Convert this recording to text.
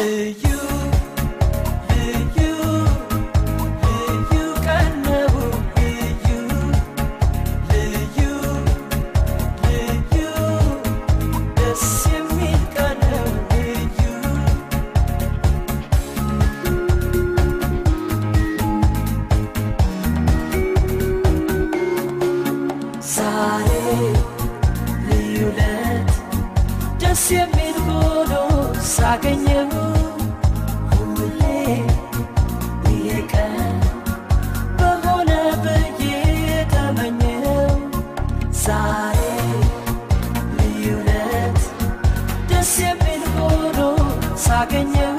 ልዩ ልዩ ልዩ ቀን ነው ልዩ ልዩ ልዩ ደስ የሚል ቀን ነው ልዩ። ዛሬ ልዩ ዕለት ደስ የሚል ሆኖ ሳገኘው ሁሌ ይሄ ቀን በሆነ ብዬ ተመኘው። ዛሬ ልዩ ዕለት ደስ የሚል ሆኖ ሳገኘው።